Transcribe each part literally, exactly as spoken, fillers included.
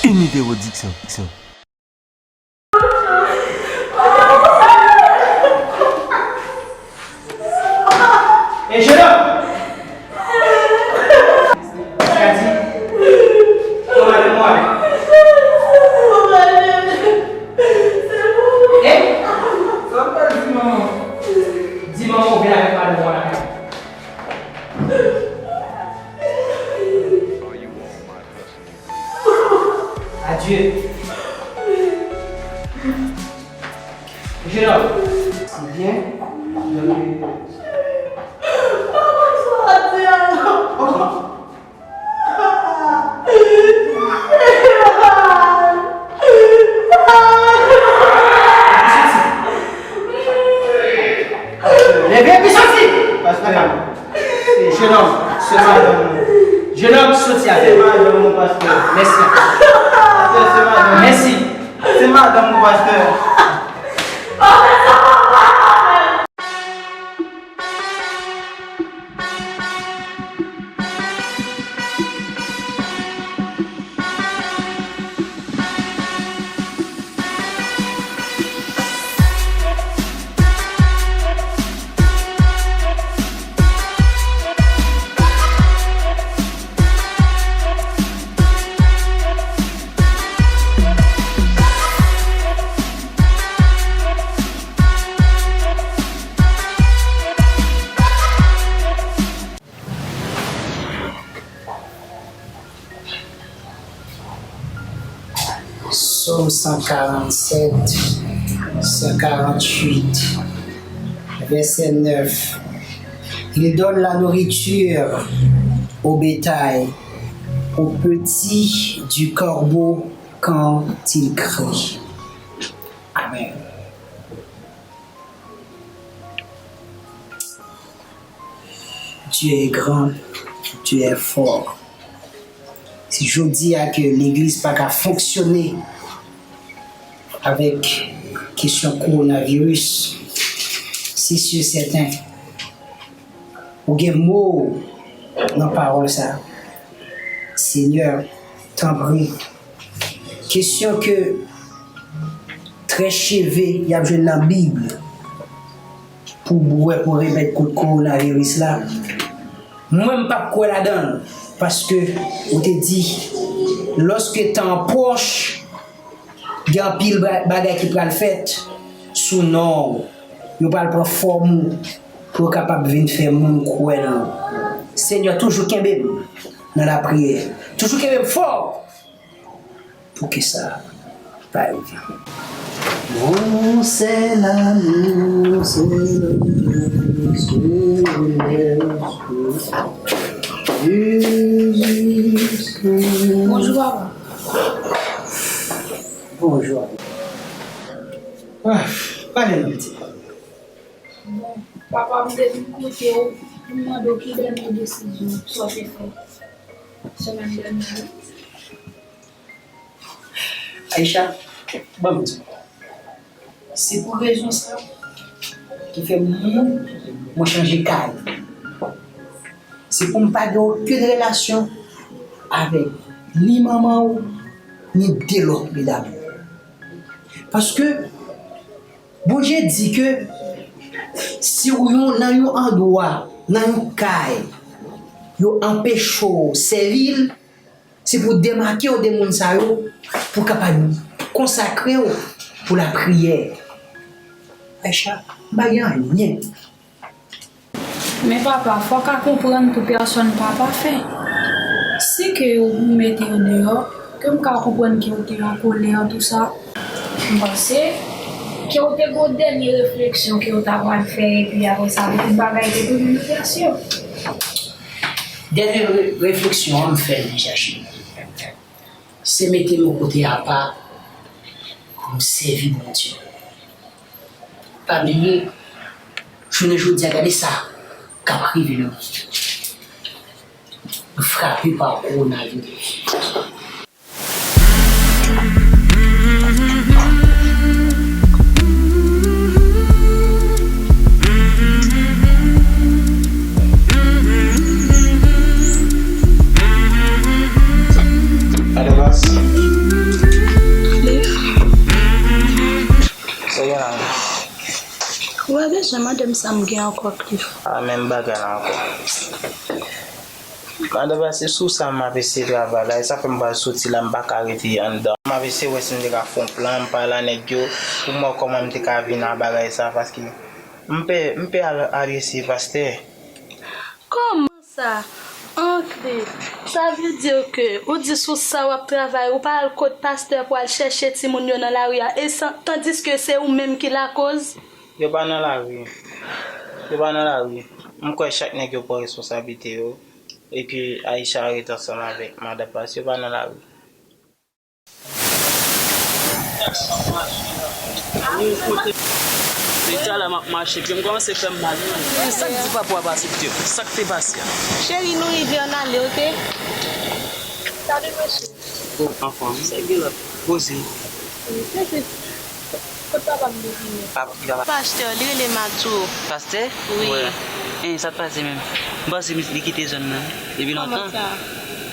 Unité Production. Hey, jenòm! Sa di? Kòman nou ale? Hey! Sa w pral di manman? Di manman w vin avèk madanm ou lakay. Adye. Jenòm. Byen. Leve epi soti! Pastè, se jenòm, se madanm nou. Jenòm, soti avè m. Se madanm nou, pastè. Mèsi. Pastè, se madanm nou. Mèsi. Se madanm nou, pastè. Sòm san karannsèt, san karantuit, vèsè nèf. Il donne la nourriture au bétail, aux petits du corbeau quand il crie. Amen. Dieu est grand, Dieu est fort. Si jodi a ke legliz pa ka fonksyone avèk kesyon kowonaviris, se si sèten, ou gen mo nan pawòl sa. Senyè, tanpri, kesyon ke trè cheve y ap jwenn nan Bib pou bwè, pou remèd kont kowonaviris la, mwen m p ap kwè ladan l, paske ou te di, lòske tan an pwòch, gen anpil ba-, bagay ki pral fèt sou non w. Yo pral pran fòm ou pou yo kapab vin fè moun kwè nan ou. Senyè, toujou kenbe m nan lapriyè. Toujou kenbe m fò pou ke sa pa rive. Mon sèl amou, sèl amou, Senyè. Jezi, Senyè. Bonjou, papa. Bonjou. Ah, pale non, pitit. Bon, papa, m te vin kote w pou m mande w ki dènye desizyon sa w te fè semèn dènye a. Aisha, ban m di w. Se pou rezon sa ki fè mwen, mwen chanje kay. Se pou m pa gen okenn relasyon avèk ni manman w, ni de lòt medam yo. Paske Bondye di ke si w yon, nan yon andwa, nan yon kay, yo anpeche w sèvi l, se pou w demake w de moun sa yo, pou w kapab konsakre w pou lapriyè. Aisha, m pa gen anyen. Men papa, fò w ka konprann tou pèsòn pa pafè. Si ke ou mete yo deyò, ke m ka konprann ke ou te an kolè, tou sa. M panse ke ou te gon dènye refleksyon ke ou ta pral fè, epi apre sa, tout bagay te tounen nan plas yo. Dènye re-, refleksyon an m fè l deja, cheri. Se mete m yon kote apa pou m sèvi Bondye. Pa bliye, jounen jodi a, gade sa k ap rive nou. Nou frape pa kowonaviris. Alevas. Mande m sa m gen ankò, Cliff. A, menm bagay la ankò. Madan Pastè, sou sa m ap eseye travay la, e sa fè m pral soti la, m pa ka rete anndan. M ap eseye wè si m te ka fè yon plan, m pale a nèg yo, pou m wè kòman m te ka vin a bagay sa, paske m pè, m pè al adrese pastè. Kòman sa? Antre. Sa vle di ke ou di sou sa w ap travay, ou pa al kot pastè pou al chèche timoun yo nan lari a, e san, tandiske se ou menm ki lakoz? Yo pa nan lari. Yo pa nan lari. M kwè chak nèg yo pran responsablite yo, e ke Aisha ret ansanm avèk madan Pastè, yo pa nan lari. Deja la m ap mache, pye m kòmanse fè m mal. Men sa k di papa w ap asepte m? Sa k te pase a? Cheri, nou rive, ann ale, oke? Salut, mesye. Oh, anfòm. Sa k gen la? Poze. Mesye, kot papa m te vini? Papa, papa. Pastè, li rele Matou. Pastè? Wi. Wè. Hein, sa t pase menm? M panse li kite zòn nan. Depi lontan. Kòman sa?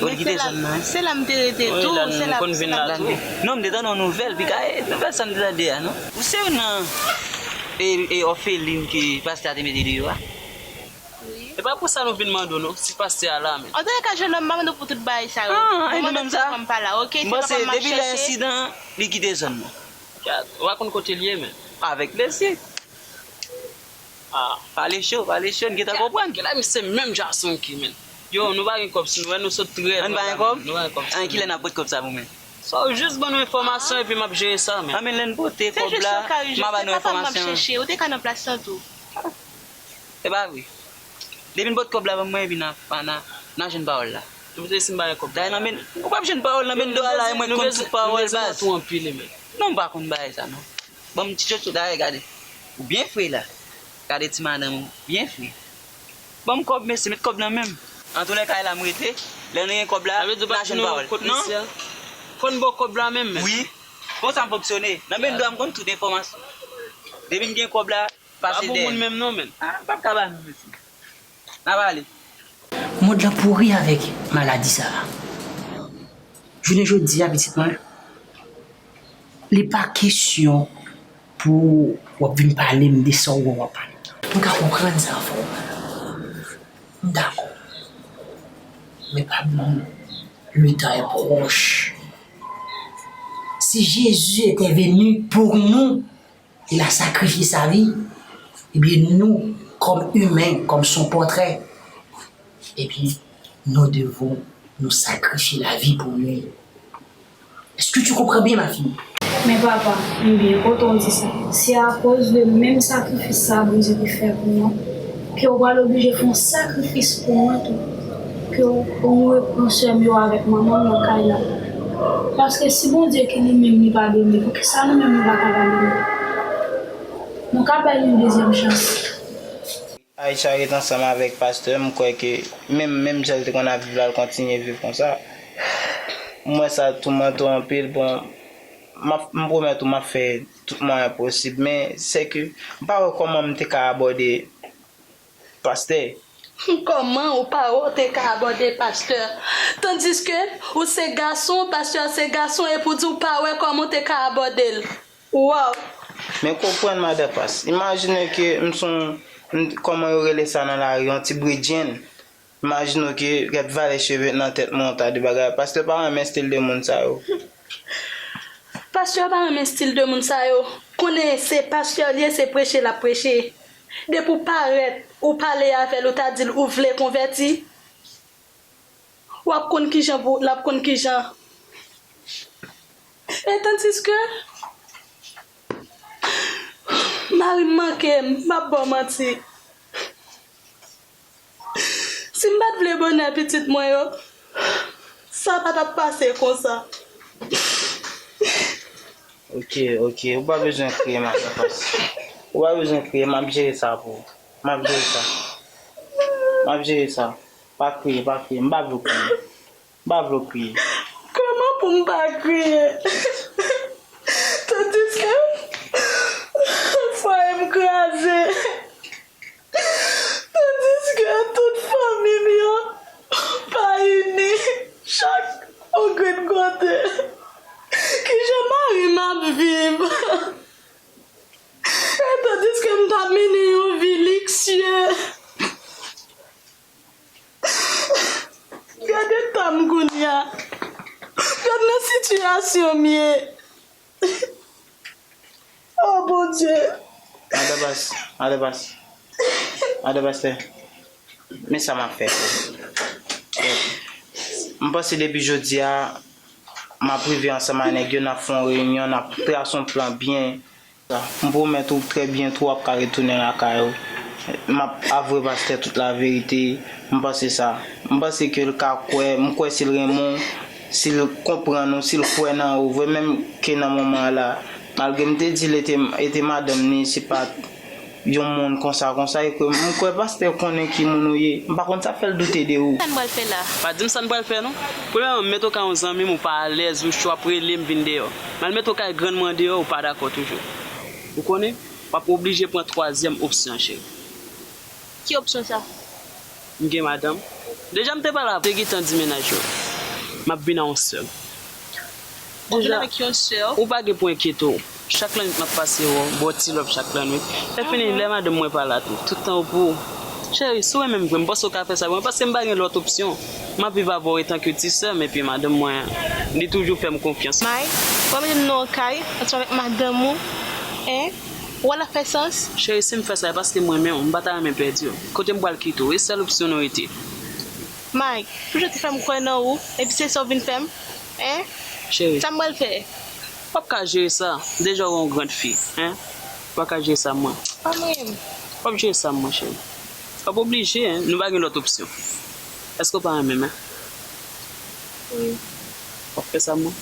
Wi, li kite zòn nan. Se la m te rete tou, se la, se la m te rete. Non, m te tande yon nouvèl, pi ka, e, nouvèl sa m te tande a, non? Ou se youn nan, e, e, òfelin ke pastè a te mete deyò a? Wi. E pa pou sa nou vin mande w, non, si pastè a la, men. Antouleka, jennonm, m pa mande w pou tout bagay sa yo. Ah, e nou menm sa? Mwen, m pa la, oke? Se papa m ap chèche. M panse, depi lè ensidan, li kite zòn nan. Ou pa konn kote l ye, men. Avèk plezi. Ah. Pale cho, pale cho, n gentan konprann. Kèlè misye menm jan a sonki, men. Yo, nou pa gen kòb sou nou, wè nou sot trè lwen la, men. Nou pa gen kòb? Nou pa gen kòb sou nou. An, kilè n ap pot kòb sa pou mwen? Sa w jis ban nou enfòmasyon epi m ap jere sa, men. An, men lè n pote kòb la, m a ba nou enfòmasyon. Se jis yon kari, se papa m ap chèche, ou te ka nan plas lan tou. E pa vre. Depi n pot kòb la ban mwen, epi n a, n a, n a jwenn pawòl la. Ou te si m pa gen kòb la. Dayè nan men, ou p ap jwenn pawòl nan men do a la, e mwen k konn tout pawòl, baz. Non, m pa konn bagay sa, non. Ban m ti tchotcho, dayè, gade. Ou byen fre la. Gade ti madanm ou, byen fre. Ban m kòb, mesye, met kòb nan men m. Antouleka, e la m rete. Lè nou gen kòb la, n a jwenn pawòl. Non. Fò n ba w kòb la menm, men. Wi. Konsa m fonksyone. Nan men do a, m konn tout enfòmasyon. Depi m gen kòb la, pase dèyè. Pa pou moun menm non, men. Ah, m p ap ka ba nou, mesye. N a pale. Mond lan pouri avèk maladi sa a. Jounen jodi a, pitit mwen, li pa kesyon pou w ap vin pale m de sa w wè w ap pale. M ka konprann sa, frè m. M dakò. Men pa bliye, le temps est proche. Si Jésus était venu pour nous, il a sacrifié sa vie, ebyen nou, kòm imen, kòm son pòtrè, ebyen nous devons nous sacrifier la vie pour lui. Est-ce que tu comprends bien, ma fille? Men papa, m byen kontan w di sa. Se akoz de menm sakrifis sa a Bondye te fè pou mwen, ke w pral oblije fè yon sakrifis pou mwen tou, ke w, w repran sè m yo avèk manman m nan kay la. Paske si Bondye ki li menm li padone, poukisa nou menm nou pa ka padone? Nou ka bay li yon dezyèm chans. Aisha ret ansanm avèk pastè, m kwè ke menm, menm jan l te konn ap viv la, l kontinye viv konsa. M wè sa toumante w anpil. Bon, m ap, m pwomèt ou m ap fè tout mwayen posib, men se ke m pa wè kòman m te ka abòde pastè. Kòman ou pa wè w te ka abòde pastè? Tandiske ou se gason, pastè se gason, epi w di w pa wè kòman w te ka abòde l. Waw! Men konprann, madan Pas. Imajine ke m se yon, m, kòman yo rele sa nan lari, yon ti bredjenn. Imajine w ke gad valè cheve nan tèt mwen, yon ta de bagay. Pastè pa renmen estil de moun sa yo. Pastè pa renmen estil de moun sa yo. Konnen se pastè l ye, se preche l ap preche. Depi w parèt, ou pale avè l, ou ta di l ou vle konvèti. W ap konn kijan pou, l ap konn kijan. E tandiske mari m manke m, m p ap ba w manti. Si m pa t vle bonè pitit mwen yo, sa pa t ap pase konsa. Ok, ok, ou pa bezwen kriye, madan Pas. Ou pa bezwen kriye, m ap jere sa pou ou. M ap jere sa. M ap jere sa. Pa kriye, pa kriye. M pa vle w kriye. M pa vle w kriye. Kòman pou m pa kriye? Tandiske fwaye m kraze. Tandiske tout fanmi m yo pa ini, chak yon grenn kote. Kijan mari m ap viv? E tandiske m t ap mennen yon M kounye a. Gad nan sitiyasyon m ye. Oh, Bondye. Madan Pas, Madan Pas, Madan Pastè, men sa m ap fè. M panse depi jodi a, m ap rive ansanm ak nèg yo, n ap fè yon reyinyon, n ap trase yon plan byen. M pwomèt ou trè byento w ap ka retounen lakay ou. M ap avwe pastè tout laverite. M panse sa. M panse ke l ka kwè, m kwè si l renmen w, si l konprann ou, si l kwè nan ou vre, menm ke nan moman an la, malgre m te di l e te, e te madanm ni, se pa yon moun konsa, konsa, e ke m kwè pastè konnen ki moun ou ye. M pa konn sa fè l doute de ou. Sa n pral fè la? Pa di m sa n pral fè non. Premyèman, m mete w kay yon zanmi m, ou pa alèz, ou cho, ap rele m vin deyò. M al mete w kay grann mwen deyò, ou pa dakò toujou. Ou konnen, w ap oblije pran twazyèm opsyon an, cheri. Ki opsyon sa? M gen madanm. Deja m te pale avè w, te gentan di mennaj yo. M ap vin a yon sè. W ap vin avèk yon sè? Ou pa gen pou enkyete w. Chak lannwit m ap pase wè w, ba w ti love chak lannwit. Lè fini, lè madanm mwen pa la tou, tout tan ou pou ou. Cheri, si w renmen m vre, m panse w ka fè sa pou mwen, paske m pa gen lòt opsyon. M ap viv avè w etanke ti sè m, epi madanm mwen, li toujou fè m konfyans. Mike, w ap mete m nan yon kay ansanm avèk madanm ou? Hein? Ou wè l ap fè sans? Cheri, si m fè sa, e paske m renmen w, m pa ta renmen pèdi w. Kote m pral kite w, e sèl opsyon nou rete. Mike, toujou te fè m kwè nan ou, epi se sa w vin fè m? Hein? Cheri. Sa m pral fè? W ap ka jere sa, deja w yon grand fi, hein? W ap ka jere sa, mwen. Pa mwen. W ap jere sa, mwen, cheri. W ap oblije, hein? Nou pa gen lòt opsyon. Èske w pa renmen m, hein? Wi. W ap fè sa, mwen?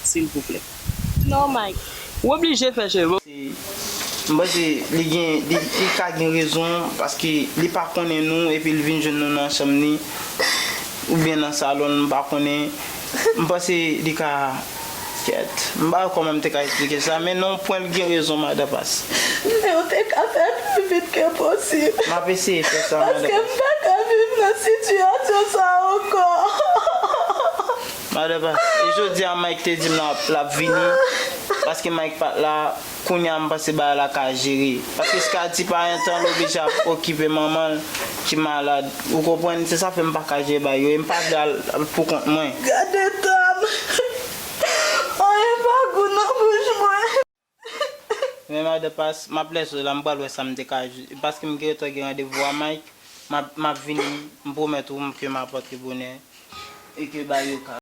Silvouplè. Non, Mike. W oblije fè, cheri. M panse li gen, li, li ka gen rezon, paske li pa konnen nou, epi l vin jwenn nou nan chanm li, oubyen nan salon l, m pa konnen. M panse li ka, kèt, m pa wè kòman m te ka eksplike sa, men nan yon pwen l gen rezon, Madan Pas. Men w te ka fè l pi vit ke posib. M ap eseye fè sa, Madan Pas. Paske m pa ka viv nan sitiyasyon sa a ankò. Madan Pas, e jodi a Mike te di m l ap, l ap vini, paske Mike pa t la, kounye a m panse bagay la ka jere. Paske Skady pa gen tan, l oblije ap okipe manman l ki malad. Ou konprann? Se sa fè m pa ka jere bagay yo, e m pa vle al, al pou kont mwen. Gade tan m. Anyen pa gou nan bouch mwen. Men Madan Pas, m ap lèse w la, m pral wè sa m te ka jere, paske m gentan gen randevou a Mike, m ap, m ap vini, m pwomèt ou ke m ap antre bonè, e ke bagay yo ka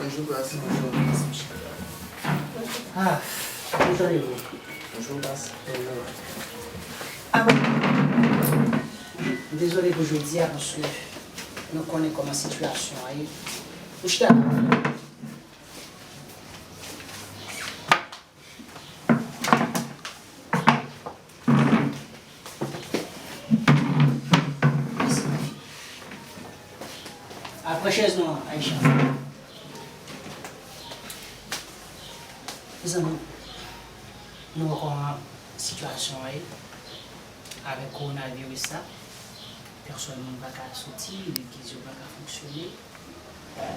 Bonjou, Pas. Bonjou, Pas. Ah, bonjou. Bonjou, Pas. Bonjou. Ah, bon. M dezole pou jodi a, paske nou konnen kòman sitiyasyon an ye. Ou chita la. Mèsi, ma fille. A, pran chèz nou an, Aïcha. Mezanmi, nou wè kòman sitiyasyon an ye avèk kowonaviris la. Pèsòn moun pa ka soti, legliz yo pa ka fonksyone.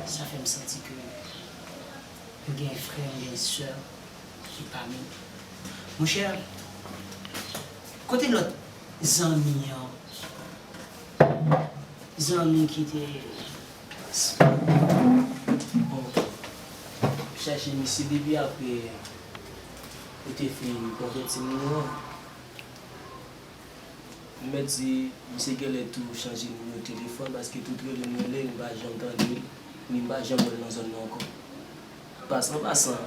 Sa fè m santi ke m gen frè, m gen sè ki pa menm. Monchè, kote lòt zanmi an? Zanmi ki te... Bon, m chache misye depi apre ou te fin konvèti m nan. M mèt di, misye genlè tou chanje nimewo telefòn, paske tout rele m rele, m pa janm tande l, ni m pa janm wè l nan zòn nan ankò. Pas, an pasan,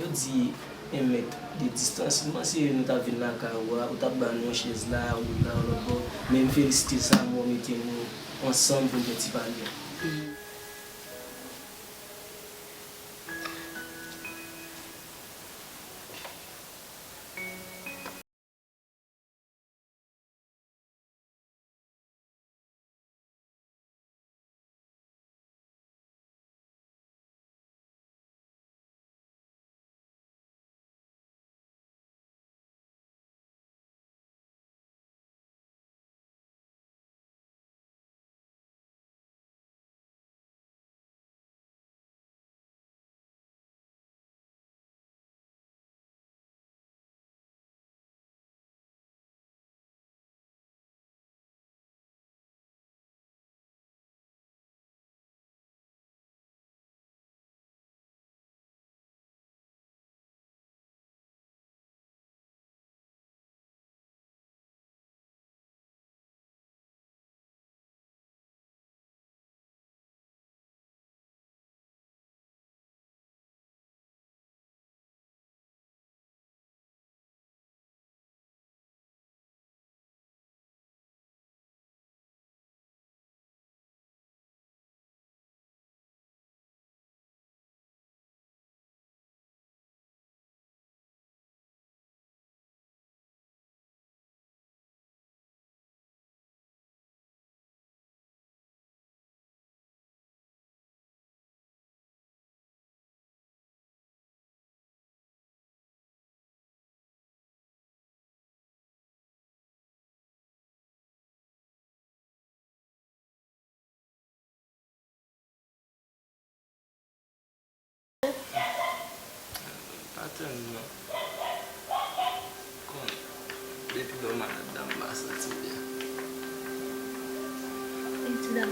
yo di en mèt de distans. M panse nou t ap vin lakay ou a, ou t ap ba nou yon chèz la, ou la, ou lòt bò. Men m felisite sa, m wè w mete nou ansanm pou n fè ti pale a. Pa tann non. Konn, depi lè w malad la, m pa santi byen. E ti dam